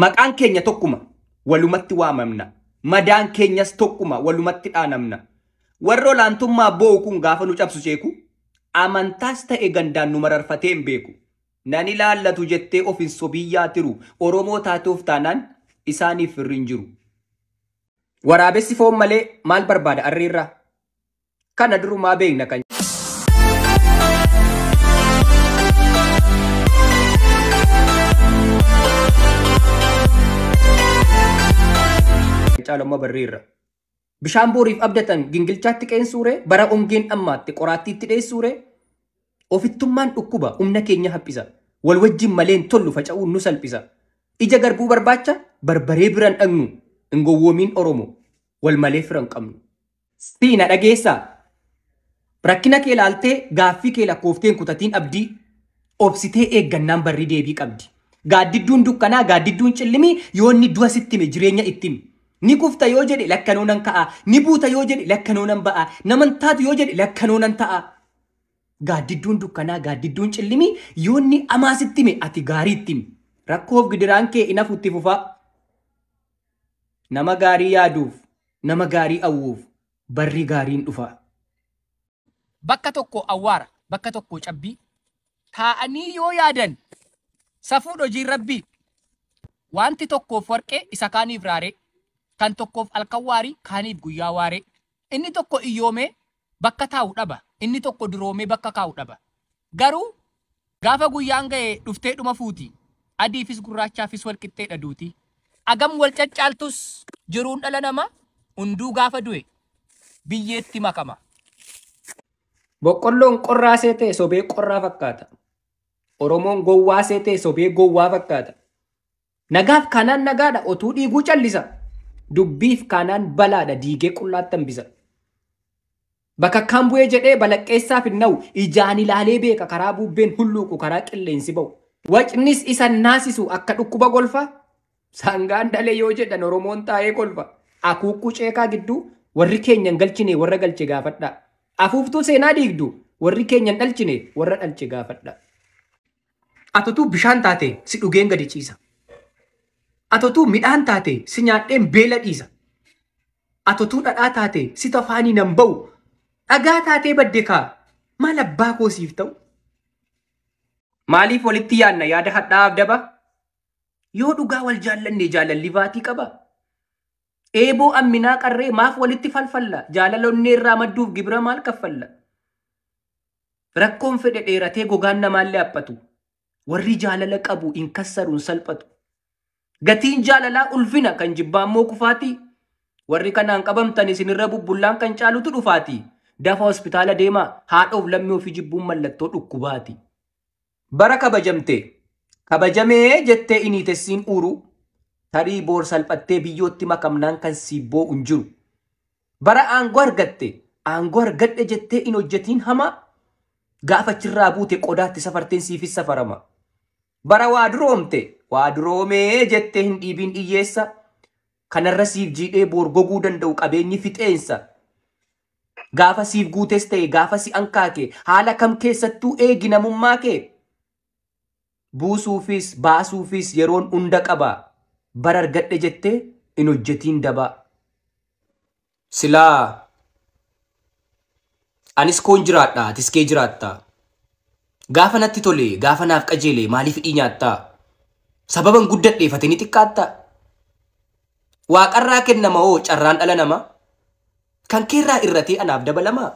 Maqaan keenya tokkuma walumatti waamamna. Madaan keenyas tokkuma walumatti dhaanamna. Warri olaantummaa boo'u kun gaafa nu cabsu ceeku amantaas ta'e gandaan nu mararfatee hin beeku. Nan ilaallatu jettee of hin sobiyyaa tiru. Oromoo taatee of taanaan isaaniif firri hin jiru. Waraabessi foon malee maal barbaada arriirraa? Kana durumaa beekna kan. Caalummaa barreerra. Bishaan booriif abdatan gingilchaatti qeensuure bara ongeen ammaatti qoraattiitti dheessuure ofittummaan dhukkuba humna keenya haphisa. Wal wajjin maleen tollu faca'uun nu salphisa. Ija garbuu barbaacha barbaree biran dhaqnu hin gowwoomiin Oromoo wal malee firan qabnu. Siina dhageessaa. Rakkina kee ilaaltee gaaffii kee lakkoofteen kutatiin abdii obsitee eeggannaan barri deebii qabdi. Gaaddidduun dukkanaa gaaddidduun cillimii yoo inni du'a sitti hime jireenya itti himi. Ni kufta yoo jedhe lakkanoo nan ka'a. Ni buuta yoo jedhe lakkanoo nan ba'a. Naman taatu yoo jedhe lakkanoo nan ta'a. Gaaddidduun dukkanaa gaaddidduun cillimii yoo inni amaa sitti hime ati gaarii itti himi. Rakkoof gidiraan kee inafu itti fufaa. Nama gaarii yaaduuf, nama gaarii awwuuf barri gaariin dhufa. Bakka tokko awwaara, bakka tokko cabbii. Taa'anii yoo yaadan safuudha hojiin rabbii. Wanti tokkoof warqee isa kaaniif raaree, kan tokkoof halkan waarii kaaniif guyyaa waaree. Inni tokko iyyoomee bakka taa'u dhaba, inni tokko duroomee bakka kaa'u dhaba. Garuu gaafa guyyaan ga'e dhuftee dhuma fuuti. Adiifis gurraachaafis wal qixxeedha duuti. Agam wal caccaaltus jiruun dhala namaa hunduu gaafa du'e biyyeetti makama. Boqqolloon qorraasee ta'e sobee qorraa fakkaata. Oromoon gowwaasee ta'e sobee gowwaa fakkaata. Nagaaf kaanaan nagaadha otuu dhiiguu callisa. Dubbiif kaanaan balaadha diigee qullaatti hambisa. Bakakkaan bu'ee jedhee balaqqeessaaf hin na'u ijaan ilaalee beeka karaa bubbeen hulluuqu karaa qilleensi ba'u. Wacnis isa naasisu akka dhukkuba golfa. Sangaan dhalee yoo jedhan Oromoon taa'ee kolfa. Akuukkuu ceekaa gidduu warri keenya hin galchine warra galche gaafadha. Afuuftuu seenaa dhiigdu warri keenya hin dhalchine warra dhalche gaafadha. Atotuu bishaan taate si dhugeen gadi ciisa. Atotuu midhaan taate si nyaadheen beela dhiisa. Atotuu dhadhaa taate si tafaanii nan ba'u. Dhagaa taatee badde kaa maal abbaa koo siif ta'u? Maaliif walitti yaadna yaada hadhaa'aaf daba? Yoo dhugaa wal jaallanne jaalalli baatii qaba. Eeboo amminaa qarree maaf walitti falfalla? Jaalala onnee irraa madduuf gibira maal kaffalla? Rakkoon fedhe dheeratee gogaan namaallee haphatu. Warri jaalala qabu hin kassaruun salphatu. Gatiin jaalalaa ulfina kan jibbaa immoo kufaatii. Warri kanaan qabamtan isinirra bubbullaan kan caalutu dhufaati. Dafa hospitaala deemaa haadhoof lammii ofii jibbuun mallattoo dhukkubaati. Bara kabajamte kabajamee jettee iniitessiin uuru tarii boor salphattee biyyootti makamnaan kan siibboo hin jiru. Bara aangoo argatte aangoo argadhe jettee in hojjetiin hamaa gaafa achirraa buute qodaatti safarteen siifis safarama. Bara waa duroomte waa duroomee jettee hin dhiibiin dhiyyeessa kanarra siif jiidhee boor goguu danda'u qabeenyi fixeensa. Gaafa siif guutes ta'e gaafa si ankaake haala kam keessattuu eegi namummaa kee. Buusuufis baasuufis yeroon hunda qaba. Bara argadhe jettee hin hojjetiin dabaa. Silaa anis koon jiraadha atis kee jiraatta. Gaafa natti tole gaafa naaf qajeele maaliif hidhii nyaattaa? Sababan guddadheef ati ni xiqqaatta. Waaqarraa kennama hoo carraan dhala namaa? Kan keerraa irratee anaaf dabalamaa?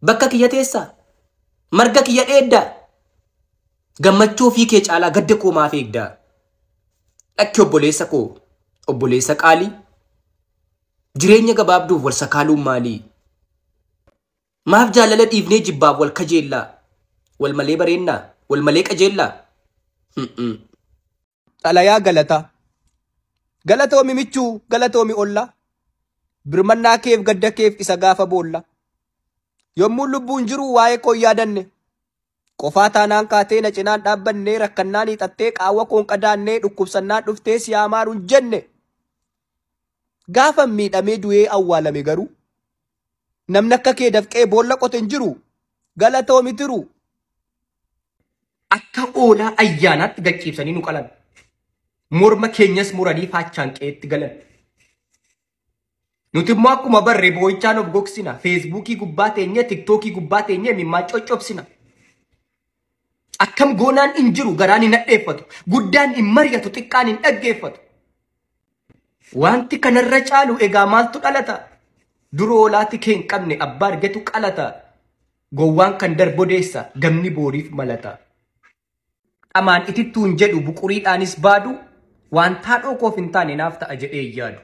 Bakka kiyya teessaa? Marga kiyya dheeddaa? Gammachuu ofii kee caalaa gadda koo maaf eegdaa? Dhakki obboleessa koo obboleessa qaalii jireenya gabaabduuf wal sakaaluun maalii? Maaf jaalala dhiifnee jibbaaf wal kajeellaa? Wal malee bareennaa? Wal malee qajeellaa? Xalayaa galataa. Galatoomi michuu, galatoomi ollaa. Birmannaa keef gadda keef isa gaafa boolla. Yommuu lubbuun jiru waa'ee koo hin yaadanne. Qofaa taanaan kaatee na cinaan dhaabbannee rakkannaan hiixattee qaawwa koon qadaannee dhukkubsannaan dhuftee si hamaaruun jenne. Gaafa miidhamee du'ee awwaalame garuu namni akka kee dafqee boolla qote hin jiru. Galatoomi tiru. Akka oolaa ayyaanaatti gacciibsanii nu qalan. Morma keenyas muranii faachaan qe'eetti galan. Nuti immoo akkuma barre boo'ichaan of gogsina. Feesbuukii gubbaa teenyee, Tiktookii gubbaa teenyee mimmaa coccobsina. Akkam goonaan hin jiru garaan hin hadheeffatu. Guddaan hin mari'atu xiqqaan hin dhaggeeffatu. Wanti kanarra caalu egaa maaltu dhalata? Dura hoolaati kee hin qabne abbaa argetu qalata. Gowwaan kan darbodeessa gamni booriif malata. Dhamaan itittuun jedhu buquriidhaanis baadu waan taadhoo koof hin taane naaf ta'a jedhee hin yaadu.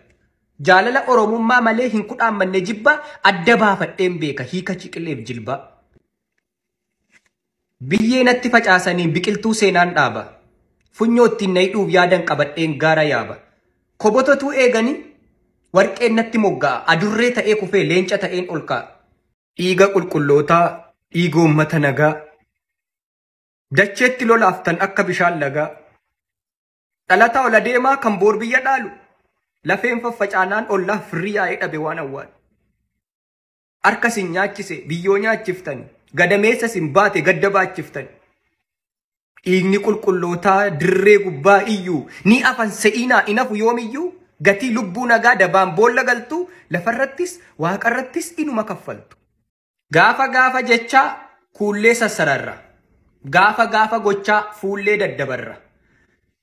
Jaalala Oromummaa malee hin kudhaammanne jibba adda baafadheen beeka hiika ciqileef jilba. Biyyee natti facaasanii biqiltuu seenaan dhaaba. Funyoo ittiin na hidhuuf yaadan qabadheen gaara yaaba. Kobototuu eeganii warqeen natti mogga'a. Adurree ta'ee kufee leenca ta'een ol ka'a. Dhiiga qulqullootaa, dhiiga uummata nagaa. Dacheetti lolaaftan akka bishaan lagaa. Dhalataa ol adeemaa kan boor biyya dhaalu. Lafeen faffacaanaan ollaa firri yaa'ee dhabe waan awwaalu. Harka sin nyaachise biyyoo nyaachiftan. Gadameessa sin baate gadda baachiftan. Dhiigni qulqullootaa dirree gubbaa iyyuu ni afan se'inaa inafu yoomiyyuu gatii lubbuu nagaa dabaan boolla galtu lafarrattis waaqarrattis inuma kaffaltu. Gaafa gaafa jechaa kuullee sassararra. Gaafa gaafa gochaa fuullee daddabarra.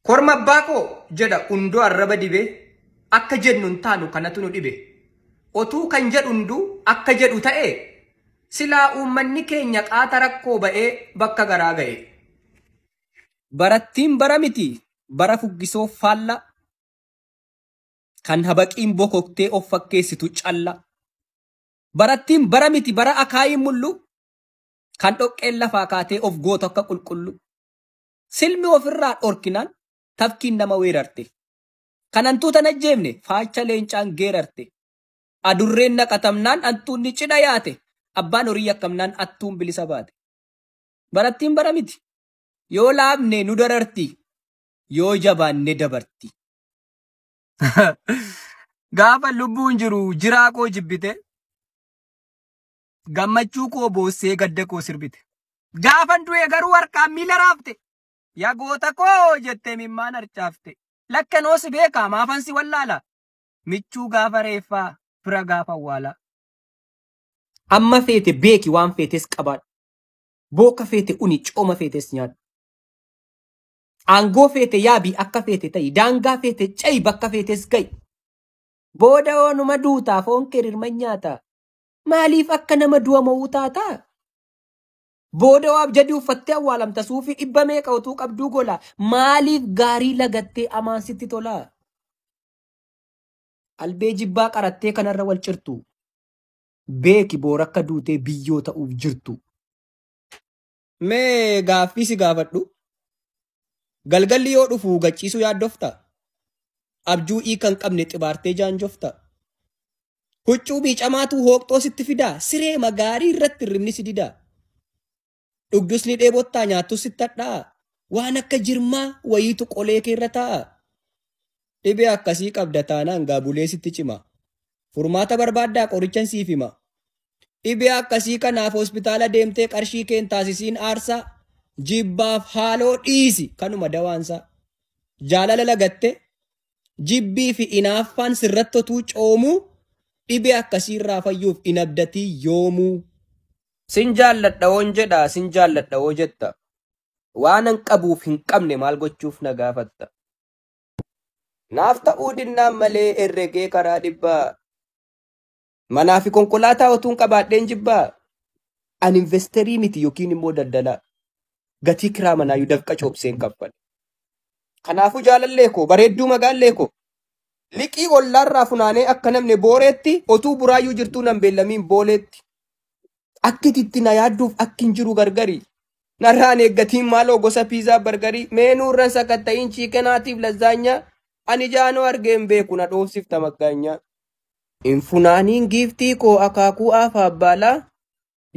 Korma abbaa koo jedha hundoo arraba dibee akka jennu hin taanu kanatu nu dhibe. Otuu kan jedhu hunduu akka jedhu ta'e silaa uummanni keenya qaata rakkoo ba'ee bakka garaa ga'e. Barattiin bara miti bara fuggisoo faalla kan habaqiin bokoktee of fakkeessitu calla. Barattiin bara miti bara akaayiin mullu kan dhoqqeen lafaa kaatee of gootu akka qulqullu. Silmi ofirraa dhorkinaan tafkiin nama weerarte. Kan hantuuta hin ajjeefne faacha leencaan geerarte. Adurreen naqatamnaan hantuunni cidha yaate. Abbaan horii yakkamnaan attuun bilisa baate. Barattiin bara miti. Yoo laafne nu dararti. Yoo jabaanne dabarti. Gaafa lubbuun jiru jiraa koo jibbite. Gammachuu koo boossee gadda koo sirbite. Gaafan du'e garuu harkaan miila raafte. Yaa goota koo jettee mimmaan harcaafte. Lakkanoo si beekaa maafan si wallaala. Michuu gaafa reeffaa fira gaafa awwaalaa. Amma feete beeki waan feetes qabaadhu. Booka feete uni cooma feetes nyaadhu. Aangoo feete yaabii akka feete ta'i. Daangaa feete ce'i bakka feetes ga'i. Booda oonuma duutaa foon kee rirma nyaata. Maaliif akka nama du'a mo'uu taataa? Booda waaf jadi uffattee awwaalamta suufii dhibba meeqa utuu qabduu gola. Maaliif gaarii lagattee amaan sitti tolaa? Albee jibbaa qarattee kanarra wal cirtu. Beeki boora akka duutee biyyoo ta'uuf jirtu. Mee gaaffii si gaafadhu. Galgalli yoo dhufu gachiisuu yaaddofta. Abjuu hiika hin qabne xibaartee jaanjofta. Huccuu miicamaatu hooqxoo sitti fidaa. Siree magaarii irratti hirribni si didaa. Dhugdus ni dheebottaa nyaattus sitti hadhaa'a. Waan akka jirmaa wayiitu qolee keerra taa'a. Dhibee akkasii qabda taanaan gaabulee sitti cima. Furmaata barbaaddaa qorichan siif hima. Dhibee akkasii kanaaf hospitaala deemtee qarshii keen taasisiin aarsaa. Jibbaaf haaloo dhiisi kanuma dawaansaa. Jaalala lagatte jibbii fi inaaffaan sirratti otuu coomuu dhibee akkasiirraa fayyuuf hin abdatii yoomuu. Sin jaalladha woon jedha sin jaalladha woo jetta. Waanan qabuuf hin qabne maal gochuuf na gaafatta. Naaf ta'uu dinnaan malee herregee karaa dhibbaa. Manaa fi konkolaataa otuun qabaadheen jibbaa. Ani investerii miti yookiin immoo daldalaa. Gatii kiraa manaayyuu dafqa coobseen kaffale. Kanaafuu jaalallee koo bareedduu magaallee koo liqii ollaarraa funaanee akka namni booreetti otuu buraayyuu jirtuu nan beellamiin booleetti. Akki itti na yaadduuf akki hin jiru gargari. Narraan eeggatiin maaloo gosa piizaa bargarii meenuu irran sakatta'iin chiikenaatiif lazzaanyaa ani jaanoo argeen beeku na dhoofsifta maggaanyaa. Hin funaaniin giiftii koo akaakuu aafa abbaalaa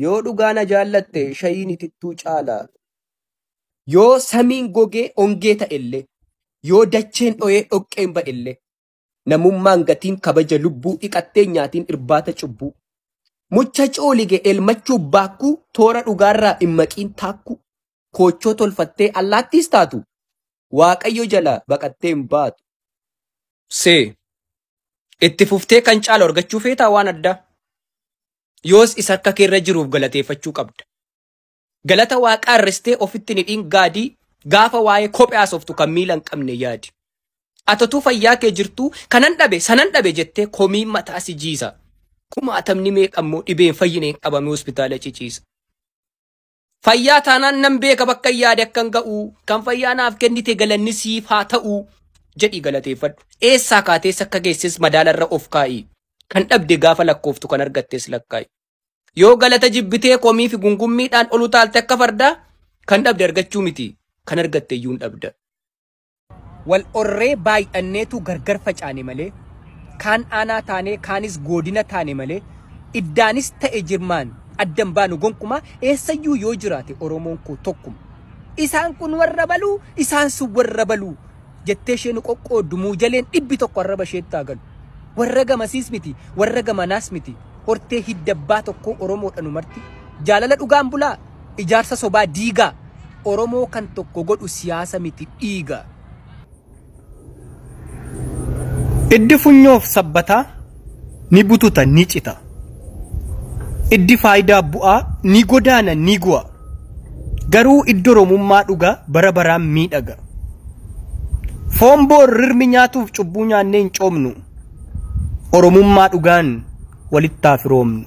yoo dhugaa na jaallatte shayiin itittuu caalaa. Yoo samiin gogee ongee ta'ellee yoo dacheen dho'ee dhoqqeen ba'ellee namummaan gatiin kabaja lubbuu dhiqattee nyaatiin irbaata cubbuu. Mucha coolige elmachuu baakkuu toora dhugaarraa hin maqiin taakkuu koochoo tolfattee allaattiis taatu Waaqayyo jalaa baqattee hin baatu. See itti fuftee kan caalu argachuu feetaa waan addaa. Yoos isa harka keerra jiruuf galateeffachuu qabda. Galata waaqaa irristee ofitti ni hidhiin gaadii gaafa waa'ee kophee haasoftu kan miila hin qabne yaadi. Atotuu fayyaa kee jirtuu kanan dhabe sanan dhabe jettee komii mataa si jiisa. Kumaatamni meeqa immoo dhibeen fayyineen qabamee hospitaala ciciisa. Fayyaa taanaan nan beeka bakka yaade akkan ga'u kan fayyaa naaf kennite galanni siif haa ta'u jedhi galateeffadhu. Eessaa kaatees akka geesses madaalarra of kaa'i. Kan dhabde gaafa lakkooftu kan argattes lakkaa'i. Yoo galata jibbitee komii fi gungummiidhaan ol utaalte akka fardaa kan dhabde argachuu miti kan argatte iyyuu hin dhabda. Wal orree baay'anneetu gargar facaane malee kaan aanaa taanee kaanis godina taane malee iddaanis ta'e jirmaan addan baanu gonkumaa eessayyuu yoo jiraate Oromoon koo tokkuma. Isaan kun warra baluu isaan sun warra baluu jettee isheen qoqqooddu muujaleen 100 arraba isheetti haa galu. Warra gamasiis miti warra gamanaas miti hortee hiddabbaa tokkoo Oromoodha nu marti. Jaalala dhugaan bulaa ijaarsa sobaa diigaa Oromoo kan tokko godhu siyaasa miti dhiiga. Iddi funyoof sabbataa ni bututa ni cita. Iddi faayidaa bu'aa ni godaana ni gu'a. Garuu iddi Oromummaa dhugaa bara baraan miidhaga. Foon boor rirmi nyaatuuf cubbuu nyaannee hin coomnu. Oromummaa dhugaan walitti haa firoomnu.